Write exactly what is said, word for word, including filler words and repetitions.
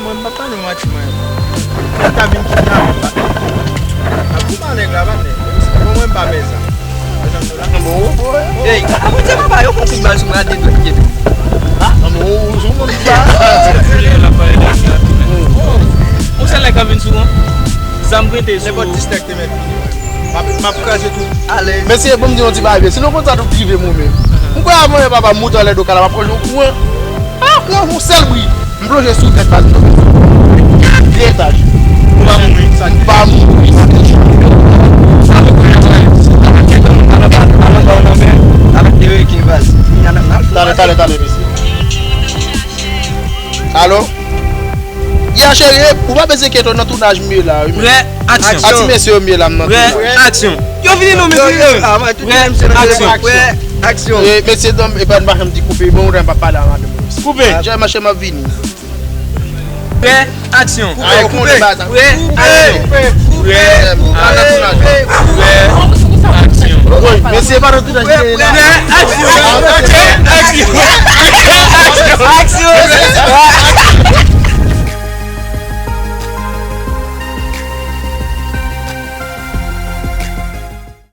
Mwen, m pa t tande w manti, mwen. Mwen ta vin kidnape m, patnè. Ap di pa nèg la, patnè. Bon, mwen, m pa pè sa. Ey, a Bondye papa, yo fon kout bal sou mwen, a de dwèt kebe. Ou se nèg k ap vin sou mwen? Zam prete sou. Nenpòt distèk te mèt vini, mwen. M ap, m ap kraze tout. Alèz. Mesye, bon, m di yon ti bagay, si nou konn sa tout rive mwen menm. M kwè avan yè papa m moute anlè do kay la, m ap pran yon kouran. Ah, yon, yon sèl bri. M plonje sou tèt baz mwen. De etaj. Ou pa mouri. Sa m pa mouri. Talè, talè, talè, mesye. Alo? Ya cheri, ou pa bezwen enkyete w nan tounaj m ye la, wi. Prè, aksyon. A ti mesye yo m ye la, m nan tounaj. Prè, aksyon. Yo vini non, mesye. Prè, aksyon. Prè, aksyon. E, mesye dam, e pa n pa janm di koupe, bon, ou pa pale a madanm mwen. Koupe. Jè mache, m ap vini. Prè, aksyon. Koupe, koupe. Prè, aksyon. Prè, aksyon. Prè, aksyon. Wi, mesye pa nan tounaj m ye la. Prè, aksyon. Prè, aksyon.